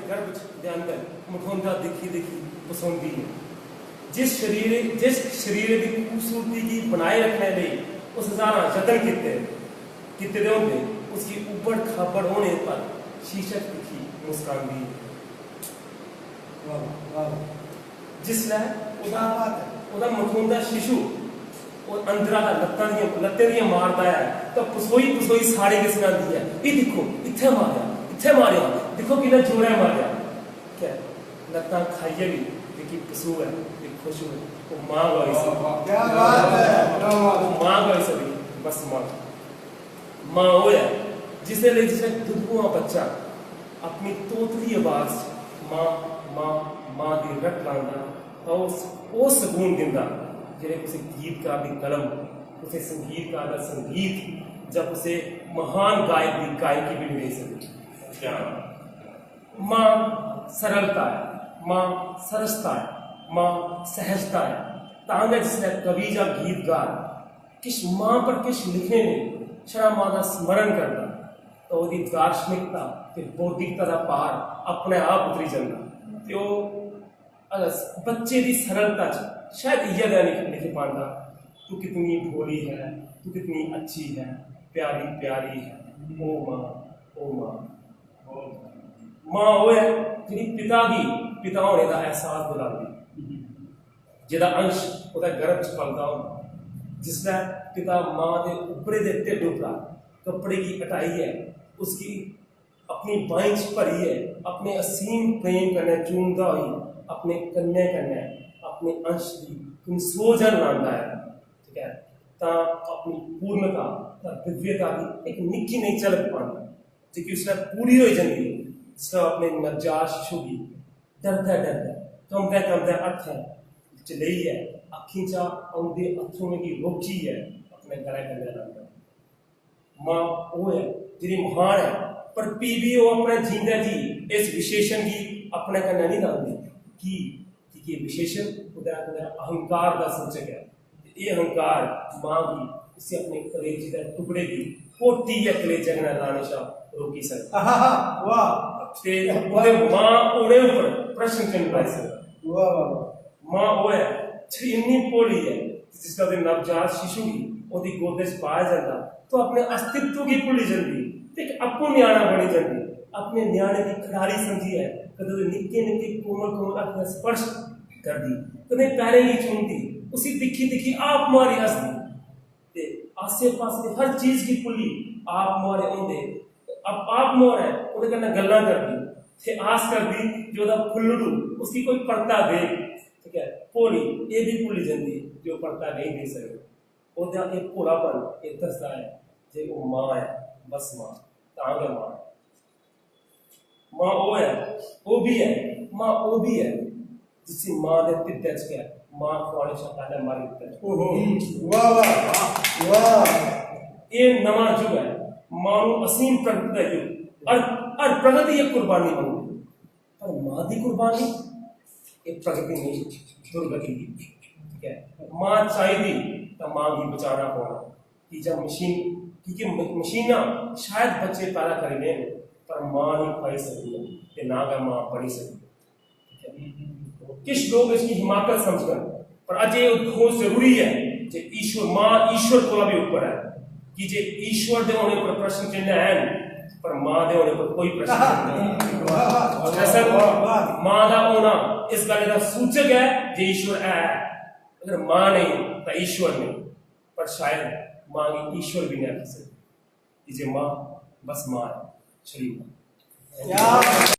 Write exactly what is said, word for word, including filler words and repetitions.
गर्भ दे अंदर मठोंदा दिक्खी दिक्खी पसोंदी ऐ। जिस शरीर जिस शरीर दी खूबसूरती गी बनाए रखने लेई उस ज्हारां यतन कीते कीते दे होंदे, उसगी उबड़ खाबड़ होने पर शीशे च दिक्खी मुस्कांदी ऐ। वाह वाह। जिसलै क्या बात है। ओह्दा मठोंदा शिशु ओह् अंदरा दा लत्तां दियां लत्तें दियां मारदा ऐ, तां पसोई पसोई सारें गी सनांदी ऐ, "एह् दिक्खो, इत्थै मारेआ, इत्थै मारेआ, दिक्खो किन्ना जोरै मारेआ।" क्या लत्तां खाइयै बी जेह्की पसू ऐ, जेह्की खुश होऐ, ओह् मां गै होई सकदी। क्या बात है, क्या बात ओह् है। मां गै होई सकदी, बस मां। मां ओह् ऐ जिसदे लेई जिसलै दुद्धुआं बच्चा अपनी तोतली आवाज च मां, मां, मां दी रट लांदा, तां ओह् ओह् सकून दिंदा जेह्ड़े कुसै गीतकार दी कलम, कुसै संगीतकार दा संगीत जां कुसै महान गायक दी गायकी बी नेईं देई सकदी। मां सरलता ऐ, मां सरसता ऐ, मां सहजता ऐ। तां गै जिसलै कवि जां गीतकार किश मां पर किश लिखने लेई छड़ा मां दा स्मरण करदा, तां ओह्दी दार्शनिकता ते बौद्धिकता दा पार अपने आप उतरी जंदा। ते ओह् अगर बच्चे दी सरलता च शायद इ'यै गै लिखी लिखी पांदा, "तू कितनी भोली है, तू कितनी अच्छी है, प्यारी प्यारी है, ओ मां, ओ मां।" मां ओह् ऐ जेह्ड़ी पिता गी पिता होने दा एहसास दिलांदी, जेह्दा अंश ओह्दे गर्भ च पलदा होंदा। जिसलै पिता मां दे उप्परे दे ढिड्ड उप्परा कपड़े गी हटाइयै उसगी अपनी बाहीं च भरियै अपने असीम प्रेम कन्नै चूमदा होई अपने कन्नै कन्नै अपने अंश दी कमजोर जन लांदा ऐ, ठीक ऐ, तां अपनी पूर्णता, तां दिव्यता दी इक निक्की नेही झलक पांदा, जेह्की उसलै पूरी होई जंदी ऐ, जिसलै अपने नवजात शिशु गी डरदे डरदे, कंबदे कंबदे हत्थें च लेइयै अक्खीं चा औंदे अत्थरुएं गी रोकियै अपने गलै कन्नै लांदा। मां ओह् ऐ जेह्ड़ी महान ऐ, पर फ्ही बी ओह् अपने जींदे जी इस विशेषण गी अपने कन्नै निं लांदी। की? की के विशेषण कुतै कुतै अहंकार दा सूचक ऐ। ते एह् अहंकार मां गी उसी अपने कलेजे दे टुकड़े गी घोटियै कलेजे कन्नै लाने शा रोकी सकदा। आहा, वाह। ते ओह्दे मां होने उप्पर प्रश्न चिन्ह पाई सकदा। वाह वाह वाह। मां ओह् ऐ जेह्ड़ी इन्नी भोली ऐ कि जिसलै ओह्दे नवजात शिशु गी ओह्दी गोद च पाया जंदा, तो अपने अस्तित्व गी भुल्ली जंदी ते इक आपूं ञ्याणा बनी जंदी। अपने ञ्याणे गी खिडारी समझियै कदें ओह्दे निक्के निक्के कोमल कोमल हत्थ दा स्पर्श करदी, कदें पैरें गी चूमदी, उसी दिक्खी दिक्खी आप मुहारे हसदी ते आसे पासे दी हर चीज गी भुल्ली आप मुहारे होंदे, आप आप मुहारे ओह्दे कन्नै गल्लां करदी ते आस करदी जे ओह्दा फुल्लड़ू उसगी कोई परता दे। ठीक ऐ, भोली एह् बी भुल्ली जंदी जे ओह् परता नेईं देई सकदी। ओह्दा एह् भोलापन एह् दसदा ऐ जे ओह् मां ऐ, बस मां, तां गै मां ऐ। मां ओह् ऐ, ओह् बी ऐ, मां ओह् बी ऐ जिसी मां दे ढिड्डै च गै मां खुआने शा पैह्लें मारी दित्ता ऐ। ओहो, वाह वाह वाह। एह् नमां युग ऐ, मां नूं असीम प्रगति दा युग। हर हर प्रगति इक कुर्बानी मंगदी, पर मां दी कुर्बानी एह् प्रगति नेईं, दुर्गति दी। ठीक ऐ, मां चाहिदी तां मां गी बचाना पौना, की जे मशीन की के म- मशीनां शायद बच्चे पैदा करी लेन, पर मां नहीं पाई सकदी ते ना गै मां बनी सकदी। ठीक ऐ, किश लोक इसगी हिमाकत समझदे न, पर अज्ज एह् उद्घोष जरूरी ऐ जे ईश्वर, मां ईश्वर कोला भी उप्पर ऐ, की जे ईश्वर दे होने पर प्रश्न चिन्ह हैन, पर मां दे होने पर कोई प्रश्न चिन्ह नहीं। दरअसल मां दा होना इस गल्ल दा सूचक ऐ जे ईश्वर ऐ। अगर मां नहीं तो ईश्वर नहीं, पर शायद मां गी ईश्वर भी नहीं आखी सकदे, की जे मां बस मां ऐ, छड़ी मां। क्या